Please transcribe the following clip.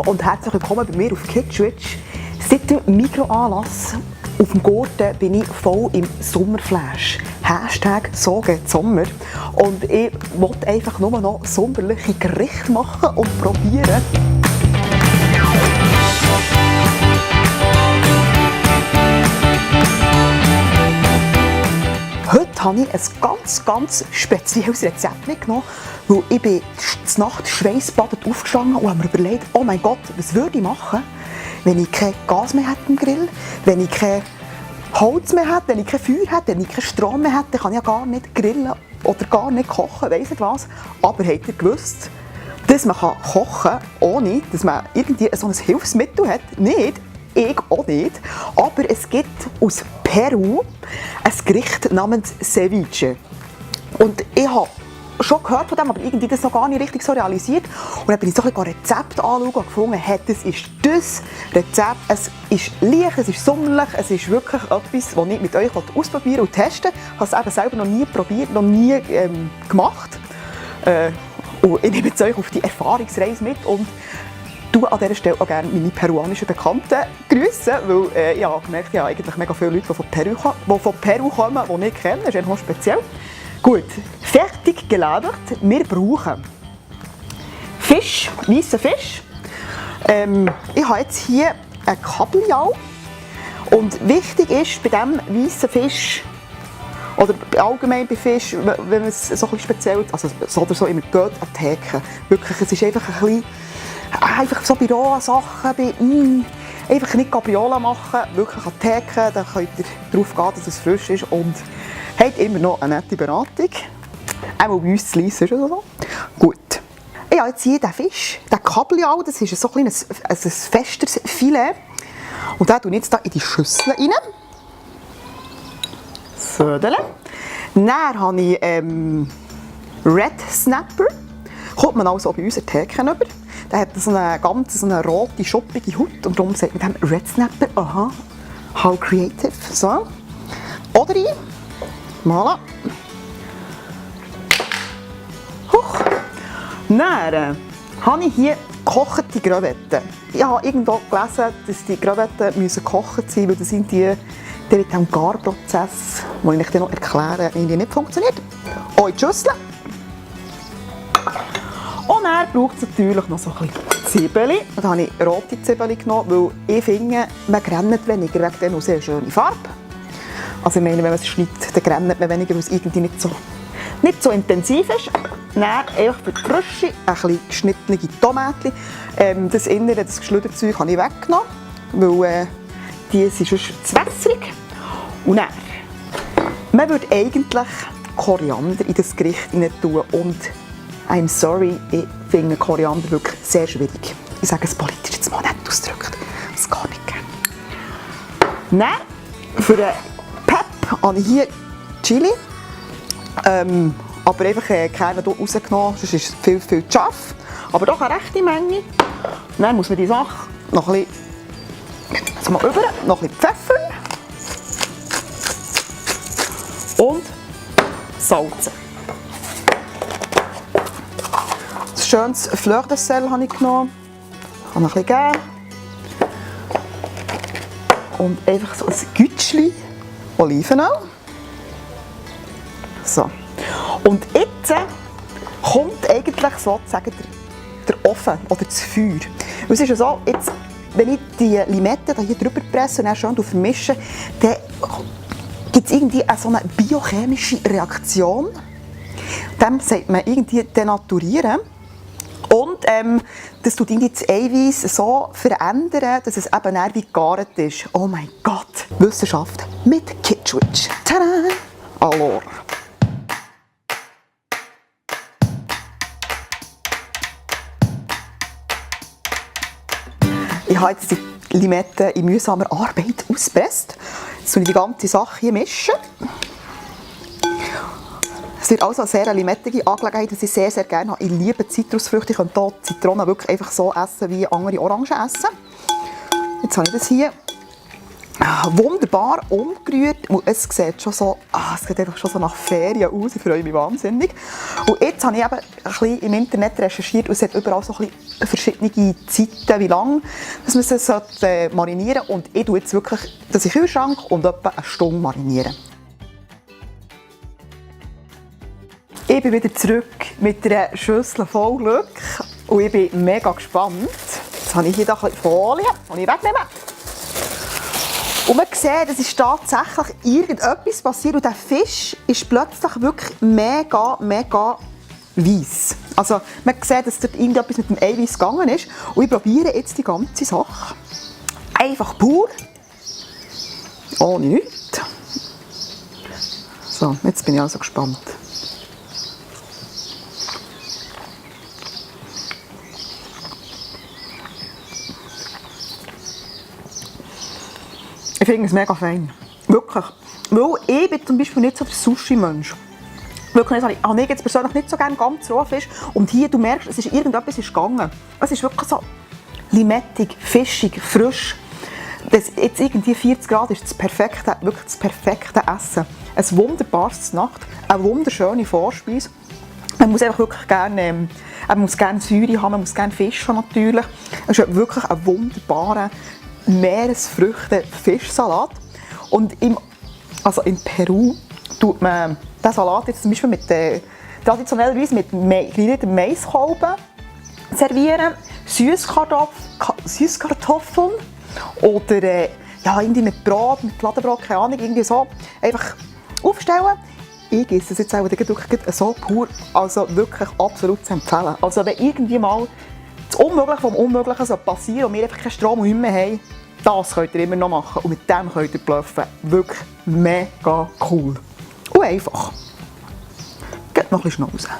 und herzlich willkommen bei mir auf Kitschwitsch. Seit dem Mikroanlass auf dem Gurten bin ich voll im Sommerflash. Hashtag «So geht Sommer». Und ich wollte einfach nur noch sommerliche Gerichte machen und probieren. Heute habe ich ein ganz spezielles Rezept mitgenommen, weil ich bin zur Nacht schweissbadend aufgestanden und habe mir überlegt, oh mein Gott, was würde ich machen, wenn ich kein Gas mehr hätte im Grill, wenn ich kein Holz mehr hätte, wenn ich kein Feuer hätte, wenn ich keinen Strom mehr hätte, dann kann ich ja gar nicht grillen oder gar nicht kochen, weiss nicht was. Aber habt ihr gewusst, dass man kochen kann, ohne dass man irgendwie so ein Hilfsmittel hat? Nicht. Ich auch nicht. Aber es gibt aus Peru ein Gericht namens Ceviche. Und ich habe schon gehört von dem, aber irgendwie das noch gar nicht richtig so realisiert. Und dann bin ich so ein Rezept anschauen und gefunden, hey, das ist das Rezept. Es ist leicht, es ist sommerlich, es ist wirklich etwas, das ich mit euch ausprobieren und testen will. Ich habe es eben selber noch nie probiert, noch nie gemacht. Und ich nehme jetzt euch auf die Erfahrungsreise mit. Und ich an dieser Stelle auch gerne meine peruanischen Bekannten grüßen, weil ich habe gemerkt, ich habe eigentlich mega viele Leute, die von Peru kommen, die ich kenne. Das ist einfach speziell. Gut, fertig gelagert. Wir brauchen Fisch, weißen Fisch. Ich habe jetzt hier einen Kabeljau. Und wichtig ist bei diesem weißen Fisch, oder allgemein bei Fisch, wenn man es so ein speziell, also so oder so immer geht, an die Theke. Wirklich, es ist einfach ein bisschen, einfach so bei rohen Sachen, einfach nicht Capriola machen, wirklich an die Theke, dann könnt ihr darauf gehen, dass es frisch ist und habt immer noch eine nette Beratung. Einmal bei uns zu Lyss oder so. Gut. Ich habe jetzt hier den Fisch, den Kabeljau, das ist so ein festeres Filet. Und den tue ich jetzt hier in die Schüssel rein. So. Dann habe ich Red Snapper. Kommt man also bei uns an die Theke über. Der hat so eine rote, schuppige Haut und darum sagt man dem Red Snapper. Aha, how creative. So. Oder ich. Voilà. Huch. Dann habe ich hier gekochte Crevetten. Ich habe irgendwo gelesen, dass die Crevetten gekocht sein müssen, weil das sind die mit dem Garprozess, den ich dir noch erkläre, irgendwie nicht funktioniert. Auch in die Schüssel. Und dann braucht es natürlich noch so ein bisschen Zwiebeln. Da habe ich rote Zwiebeln genommen, weil ich finde, man grennt weniger wegen der noch sehr schöne Farbe. Also ich meine, wenn man es schneidet, dann grennt man weniger, weil es irgendwie nicht so intensiv ist. Dann einfach für die Frische ein bisschen geschnittene Tomaten. Das Innere, das Geschlüderzeug, habe ich weggenommen, weil die sind sonst zu wässrig. Und dann, man würde eigentlich Koriander in das Gericht rein tun und I'm sorry, ich finde Koriander wirklich sehr schwierig. Ich sage es politisch jetzt mal nicht ausgedrückt. Das gar nicht gerne. Dann, für den Pep habe ich hier Chili. Aber einfach keinen hier rausgenommen, sonst ist es viel zu scharf. Aber doch eine rechte Menge. Und dann muss man die Sache noch ein bisschen noch ein bisschen Pfeffer und salzen. Ein schönes Fleur de Sel habe ich genommen. Kann noch ein bisschen geben. Und einfach so ein Gütschli Olivenöl. So. Und jetzt kommt eigentlich sozusagen der Ofen oder das Feuer. Es ist ja so, jetzt, wenn ich die Limetten hier drüber presse und dann schön vermische, dann gibt es irgendwie so eine biochemische Reaktion. Dem sagt man irgendwie denaturieren. Und das tut irgendwie das Eiweiß so verändern, dass es eben eher wie gegart ist. Oh mein Gott! Wissenschaft mit Kitschwitsch. Tada! Alors. Ich habe jetzt die Limetten in mühsamer Arbeit ausgepresst. Jetzt tue ich die ganze Sache hier mischen. Es wird also eine sehr limettige Angelegenheit, die ich sehr, sehr gerne habe. Ich liebe Zitrusfrüchte. Ich könnte hier Zitronen wirklich einfach so essen, wie andere Orangen essen. Jetzt habe ich das hier Wunderbar umgerührt. Und es sieht schon so, es sieht einfach schon so nach Ferien aus. Ich freue mich wahnsinnig. Und jetzt habe ich eben ein bisschen im Internet recherchiert und es hat überall so ein bisschen verschiedene Zeiten, wie lange dass man es marinieren sollte. Und ich tue jetzt wirklich das in den Kühlschrank und etwa eine Stunde marinieren. Ich bin wieder zurück mit einer Schüssel voll Glück und ich bin mega gespannt. Jetzt habe ich hier ein bisschen Folie, die ich wegnehme. Und man sieht, es ist tatsächlich irgendetwas passiert und der Fisch ist plötzlich wirklich mega weiss. Also man sieht, dass dort irgendetwas mit dem Eiweiß gegangen ist. Und ich probiere jetzt die ganze Sache. Einfach pur. Ohne nichts. So, jetzt bin ich also gespannt. Ich finde es mega fein. Wirklich. Weil ich bin zum Beispiel nicht so der Sushi-Mensch. Wirklich nicht. Habe ich jetzt persönlich nicht so gerne ganz rohen Fisch. Und hier, du merkst, es ist irgendetwas ist gegangen. Es ist wirklich so limettig, fischig, frisch. Das jetzt irgendwie 40 Grad ist wirklich das perfekte Essen. Ein wunderbares Nacht, eine wunderschöne Vorspeise. Man muss einfach wirklich gerne, man muss gerne Säure haben, man muss gerne Fisch haben natürlich. Es ist wirklich ein wunderbarer Meeresfrüchte-Fischsalat. Und in Peru tut man diesen Salat jetzt zum Beispiel traditionellerweise mit gegrillten Maiskolben servieren, Süßkartoffeln oder irgendwie mit Brot, mit Fladenbrot, keine Ahnung, irgendwie so einfach aufstellen. Ich esse es jetzt auch wirklich so pur, also wirklich absolut zu empfehlen. Also wenn irgendwie mal das Unmögliche vom Unmöglichen so passieren und wir einfach keinen Strom und nichts mehr haben, das könnt ihr immer noch machen und mit dem könnt ihr bluffen. Wirklich mega cool. Und einfach. Geht noch ein bisschen schnauzen.